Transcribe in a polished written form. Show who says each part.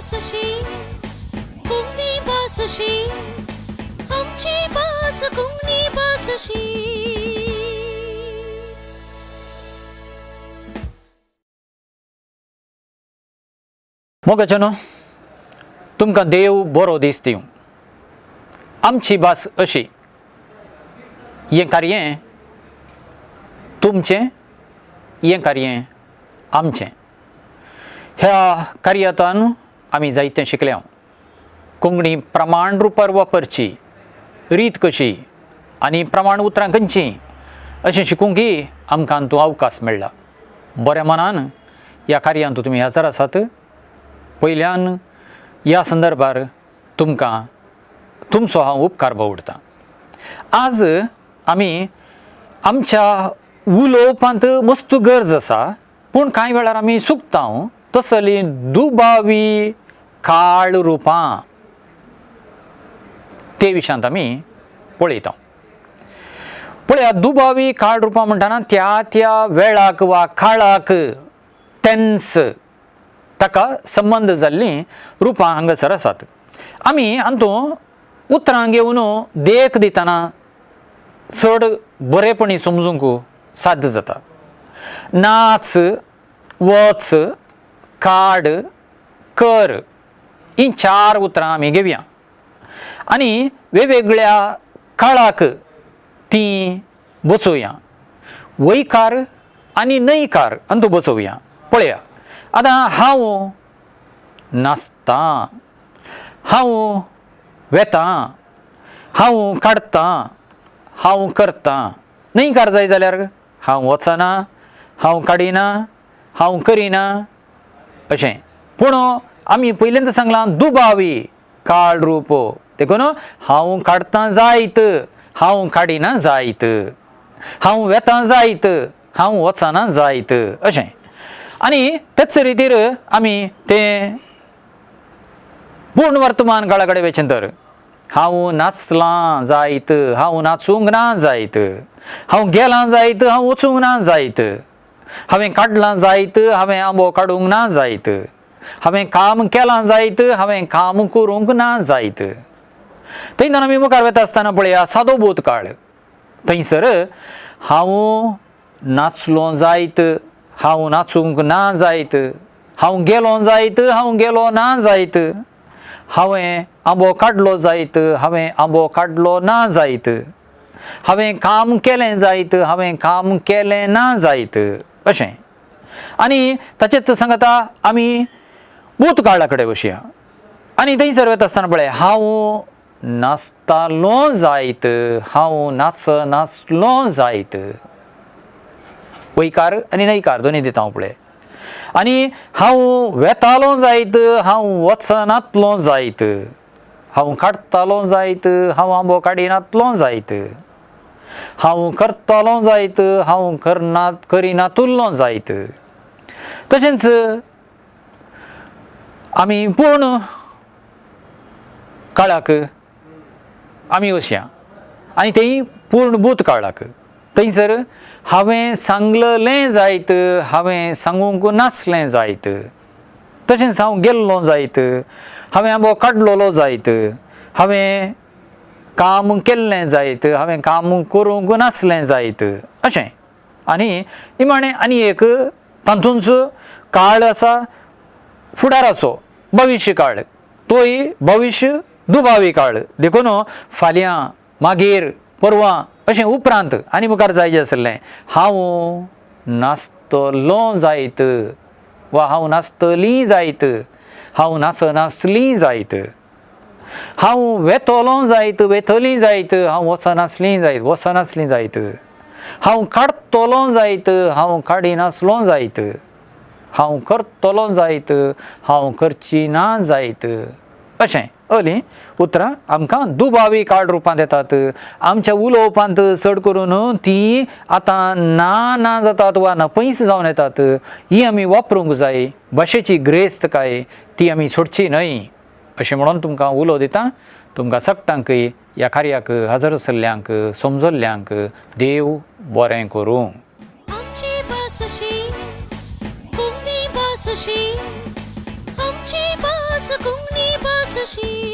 Speaker 1: भास अशी, कोंकणी भास अशी, आमची भास कोंकणी भास अशी.
Speaker 2: मोगाच्यानो, तुमकां देव बरो दीस दिवं. आमची भास अशी हें कार्य तुमचें, हें कार्य आमचें. ह्या कार्यातान आमी जायतें शिकल्या. कोंकणी प्रमाण रुपार वापरची रीत कशी आनी प्रमाण उतरां खंयचीं अशें शिकूंकय आमकां तूं अवकाश मेळ्ळा. बऱ्या मनान ह्या कार्यांत तुमी हजर आसात. पयल्यान ह्या संदर्भार तुमकां तुमचो हांव उपकार बावडटां. आज आमी आमच्या उलोवपांत मस्त गरज आसा, पूण कांय वेळार आमी चुकता. तसली दुबावी काळ रुपां ते विशयांत आमी पळयता. पळया, दुबावी काळ रुपां म्हणटना त्या त्या वेळाक वा काळाक टेन्स ताका संबंद जाल्लीं रुपां हांगासर आसात. आमी हातूंत उतरां घेवन देख दितना चड बरेपणी समजूंक साध्य जाता. नाच, वच, काड, कर हीं चार उतरां आमी घेवया आनी वेगवेगळ्या काळाक तीं बसोवया. वयकार आनी न्हयकार अंतू बसोवया. पळया, आतां हांव नाचतां, हांव वेतां, हांव काडटां, हांव करतां. न्हयकार जाय जाल्यार हांव वचना, हांव काडिना, हांव करिना अशें. पूण आमी पयल्यांत सांगलां दुबावी काळ रूप, देखून हांव काडटां जायत, हांव काडिना जायत, हांव वेतां जायत, हांव वचना जायत अशें. आनी तेच रितीर आमी तें पूर्ण वर्तमान काळा कडेन वचें तर हांव नाचलां जायत, हांव नाचूंक ना जायत, हांव गेलां जायत, हांव वचूंक ना जायत, हांवें काडलां जायत, हांवें आंबो काडूंक ना जायत, हांवें काम केलां जायत, हांवें काम करूंक ना जायत. थंयच्यान आमी मुखार वता आसतना पळया सादो भूत काळ. थंयसर हांव नाचलो जायत, हांव नाचूंक ना जायत, हांव गेलो जायत, हांव गेलो ना जायत, हांवें आंबो काडलो जायत, हांवें आंबो काडलो ना जायत, हांवें काम केलें जायत, हांवें काम केलें ना जायत अशें. आनी ताचेच सांगता आमी भूत काळा कडेन वचया आनी थंयसर वता आसतना पळय हांव नाचतालो जायत, हांव नाच नाचलो जायत. वयकार आनी न्हयकार दोनी दिता हांव पळय. आनी हांव वेतालो जायत, हांव वचनातलो जायत, हांव काडटालो जायत, हांव आंबो काडिनातलो जायत, हांव करतालो जायत, हांव करना करिनातुल्लो जायत. तशेंच आमी पूर्ण काळाक आमी वचया आनी तेंय पूर्ण भूत काळाक. थंयसर हांवें सांगलें जायत, हांवें सांगूंक नासलें जायत, तशेंच हांव गेल्लो जायत, हांवें आंबो काडलेलो जायत, हांवें काम केल्लें जायत, हांवें काम करूंक नासलें जायत अशें. आनी निमाणें आनी एक तातूंच काळ आसा फुडाराचो भविश्य काळ, तोय भविश्य दुबावी काळ. देखून फाल्यां, मागीर, परवां अशें उपरांत आनी मुखार जाय आसलें हांव नाचतलो जायत वा हांव नाचतली जायत, हांव नाचनासली जायत, हांव वेतलो जायत, वेतली जायत, हांव वचनासली जायत, वचनासली जायत, हांव काडटलो जायत, हांव काडिनासलो जायत, हांव करतलो जायत, हांव करची ना जायत अशें. अलीं उतरां आमकां दुबावी काळ रुपांत येतात. आमच्या उलोवपांत चड करून तीं आतां ना ना जातात वा नपयस जावन येतात. ही आमी वापरूंक जाय. भाशेची ग्रेस्तकाय ती आमी सोडची न्हय अशें म्हणून तुमकां उलो दिता. तुमकां सगटांकय ह्या कार्याक हजर आशिल्ल्यांक समजल्ल्यांक देव बरें करूं.
Speaker 1: आमची भास अशी, कोंकणी भास अशी, आमची भास. भास कोंकणी भास अशी.